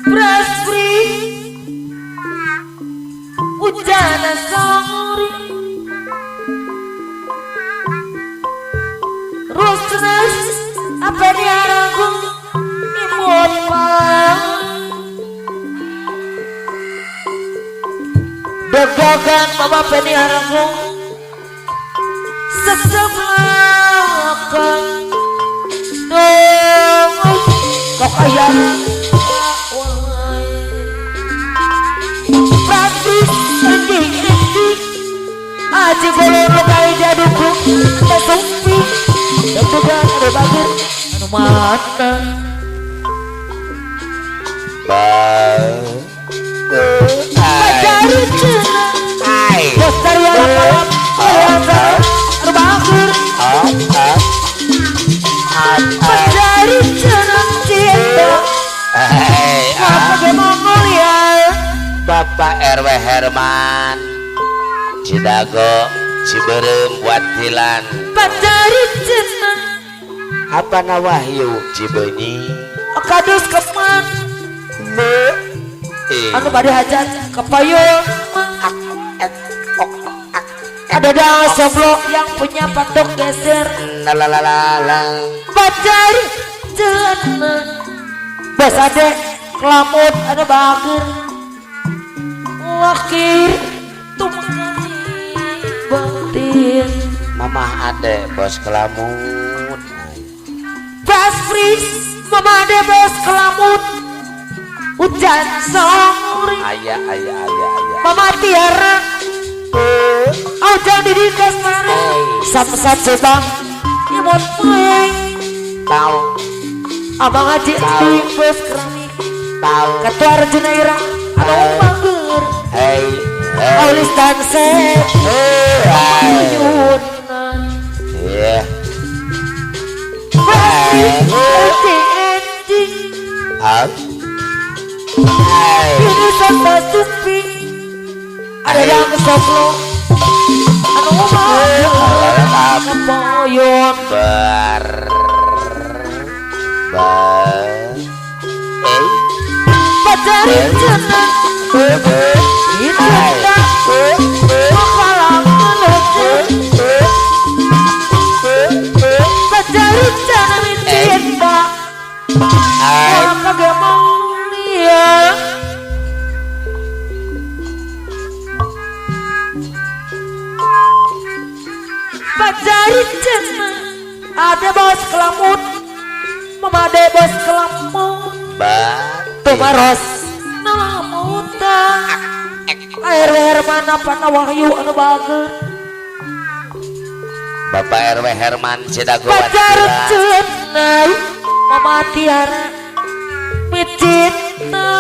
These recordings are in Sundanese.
Prasri ujana sore Rusnas apa diaraku imut pang Degogan mama peniaraku sesebelakan dong kok ayah Francis ending aji golong lukai jaduku tesumpi deg-degan ada bagus anu mana Pacaran cenah Bostar walap-walap anu bagus Pacaran cenah cinta Apa Mongolia Bapak RW Herman Cidago Ciberem Watilan Pacaran cenah Apa na Wahyu Cibenyi Kadus keman Anu bade hajat kepayung Ada dah somlo yang punya patok geser Lalalala Pacar cenah Bos ade kelamut ada bagir Lakir tumengani batin Mamah ade bos kelamut Bas Fris mama ade bos kelamut Hujan sore Ayah ayah ayah ayah Mama Tiara Hujan di dikas mana Samsat sebang Imot maeng Tau Abang Haji Andi bos keramik Tau Ketua Arjuna Irang Anu mager Hey Aulis Tanset Uyunan Iya Enjing Up Ini sama supi Ada yang soplo Anu mager Kepoyon Bar Bar Pacarin cenah Cinta Makalang melucu Pacarin cenah cinta Maka mulia Pacarin cenah Ada bos kelamut Mama ada bos kelamut Bar Tumaros Nalamuta RW Herman apa Wahyu anu bager Bapak RW Herman Cidago Pacar Watilan cenah Mama Tiara Micinta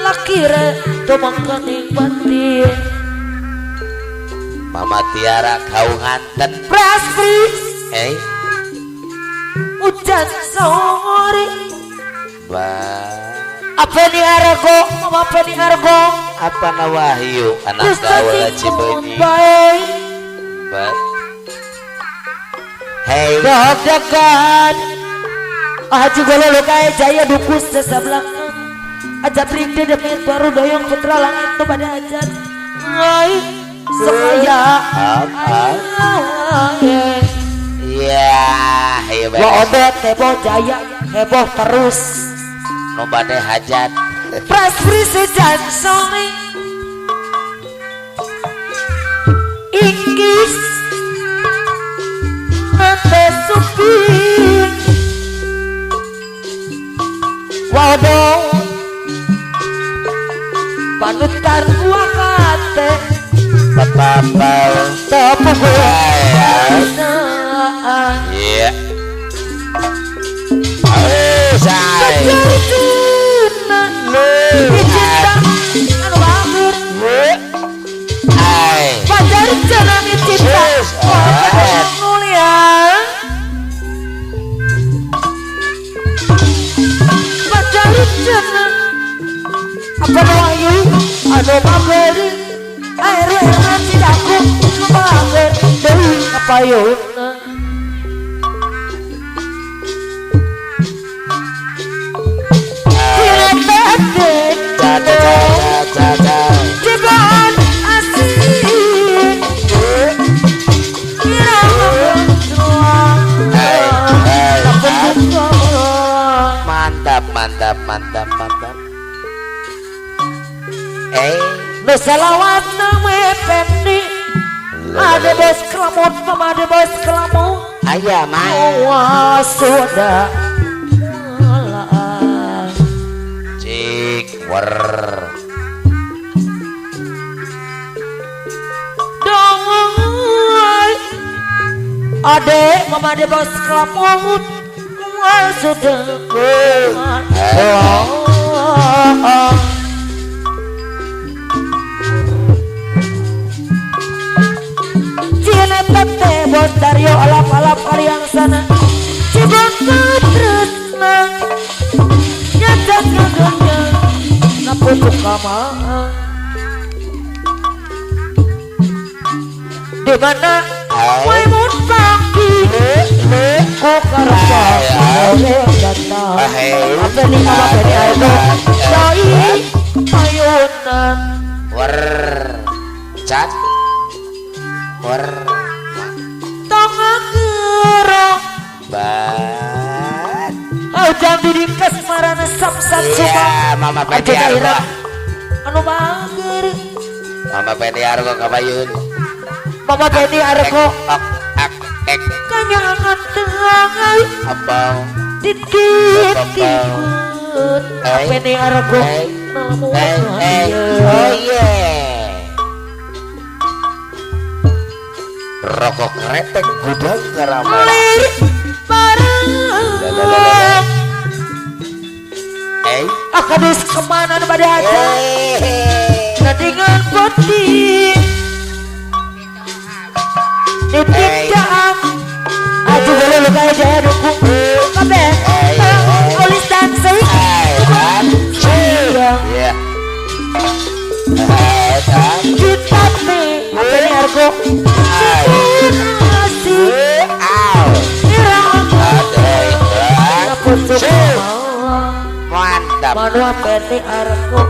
Lakire tumangkaning batin Mama Tiara kau nganten Prasri Hujan sore Bar Apa ni argo Mama apa ni argo Apa na Wahyu anak gaul Cibenyi bae Bar Hey Deg-degan Haji golo lukai jaya dukus sesebelakan Aja prinde demi baru doyong putra langit tu pada hajat Ngai Sekaya Iya iya Lo obot heboh jaya heboh terus No bade hajat Prasri sejan sore Inggris Nate suping Waduh Panutan wakate Papa Tepugu Iya Say Cinta anu bager Hai Pacar cenah cinta Mulia Pacar cenah Apa wahyu anu bager Air tidak aku bager deui kapayunna Cibaan asih Mantap, mantap, mantap, mantap. Selawat nama Pendi ada bos kelamut, mama ada bos kelamut. Ayah, main. Wah, sudah malah. Cik, wer. Dong, ade, mama ada bos kelamut. Wah, sudah. Tete bos Dario alap-alap kalian sana Cibon katresna nyacak nyaganya naputuk kama di mana waimun pagi ku karpa datang apa nih apa nih ayo dai ayunan wer cat wer bat. Oh jam di kasmaran samsat iya, Mama Pedi Argo. Anu bager. Mama Pedi Argo kabayun. Mama Pedi Argo. Ok ak ek. Kanyangan tengai. Abang. Titit titit. Pedi Argo. Oh yeah. Rokok kretek gudang garam. Bareng. Akadus kemana pada aja? Ketingan putih. Nitip jaang. Aju boleh luka jaya dukung. Kabeh. Polis dan sih. Iya. Kita nih. Apa ini Argo? Mantap. Manua Peti Argo.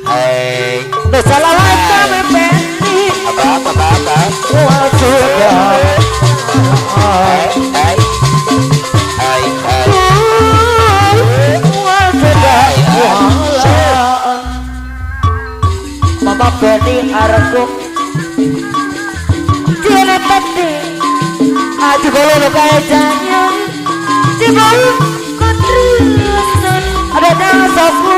Hei. Besalawat kami Peti. Apa apa apa. Wah sudah. Hei hei. Hei hei. Wah sudah. Mama Peti Argo. Tiada Peti. Aju kalau luka janya. Cibau katresan ada dasaku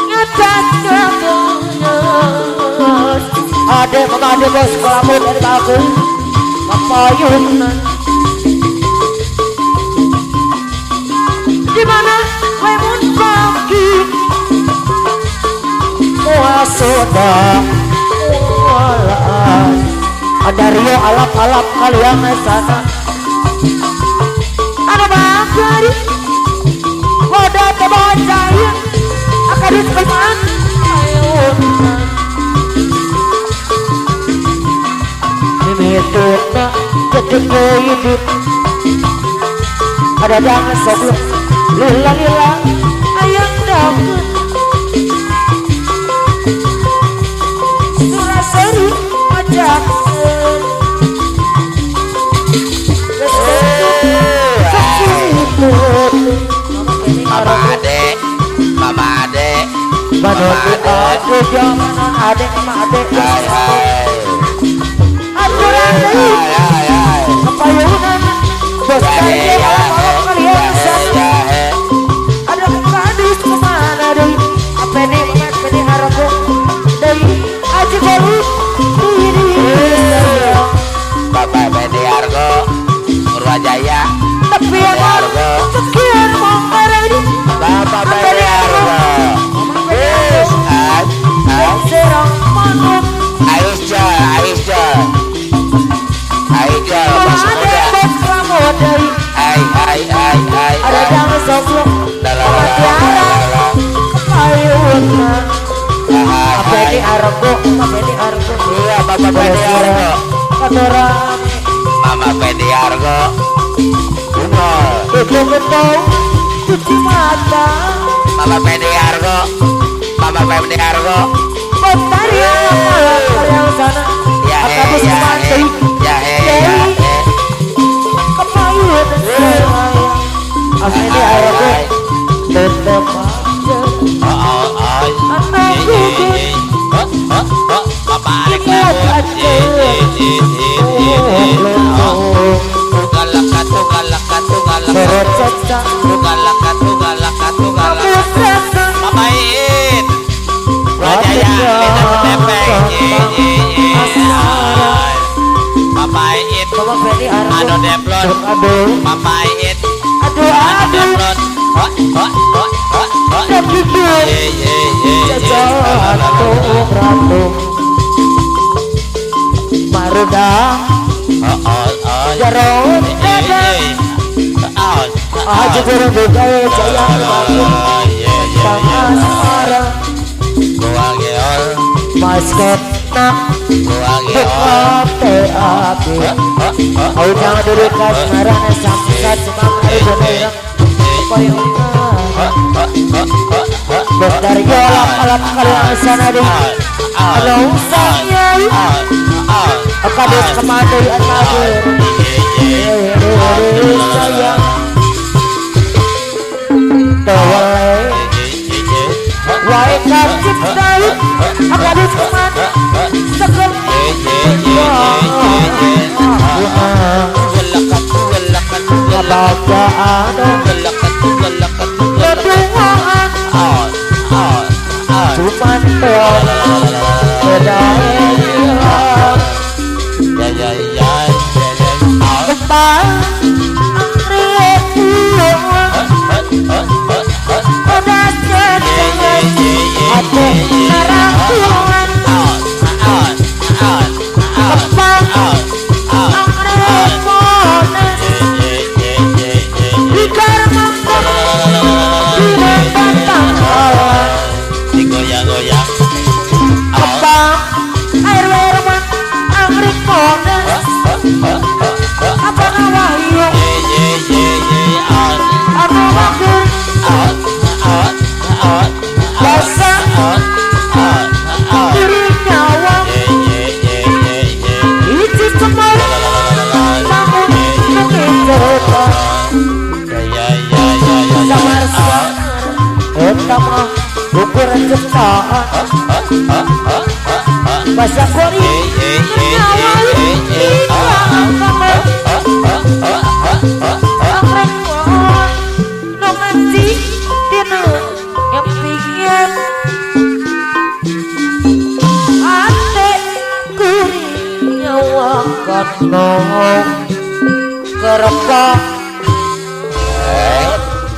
ngecat ngecat ada mama ada bos kelamu dari aku kapayunan di mana lemun pagi wah sudah walas ada Rio alap-alap kalian sana ada bakar wadah terbacaya akan disebutkan ayunan mimituna ketika hidup ada jangan sebelum lila-lila ayam daun surah seru ajak Mama Ade, Mama Ade, Mama Ade, jamanan Ade, Mama Ade, hai hai, aturan hai hai, kepayunan, bos kaya malam kalian sana, ada gadis kemana deh, apa ini Mama Pedi Argo, deh, aji baru, diri, Bapak Pedi Argo, Purwajaya. Tapi yang sekian mongkar ini Bapak Pedi Argo. Aisyah, Aisyah, Aisyah, Mas muda. Hai, hai, hai, hai. Ada jangan soblok. Tiara, kepayunan. Pedi Argo, Pedi Argo. Iya, Bapak Pedi Argo. Katorame. Mama Pedi Argo. Itu betul cuci mata. Bapak Pedi Argo, Bapak Pedi Argo. Ya he ya he ya he ya he. Bapak Alex Bapak Iin Rajaya Bapak Iin Ado Deplon Bapak Iin Ado Deplon Basket nak Kerepok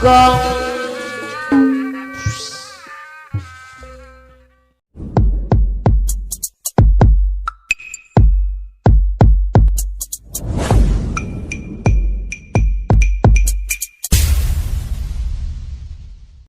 gong.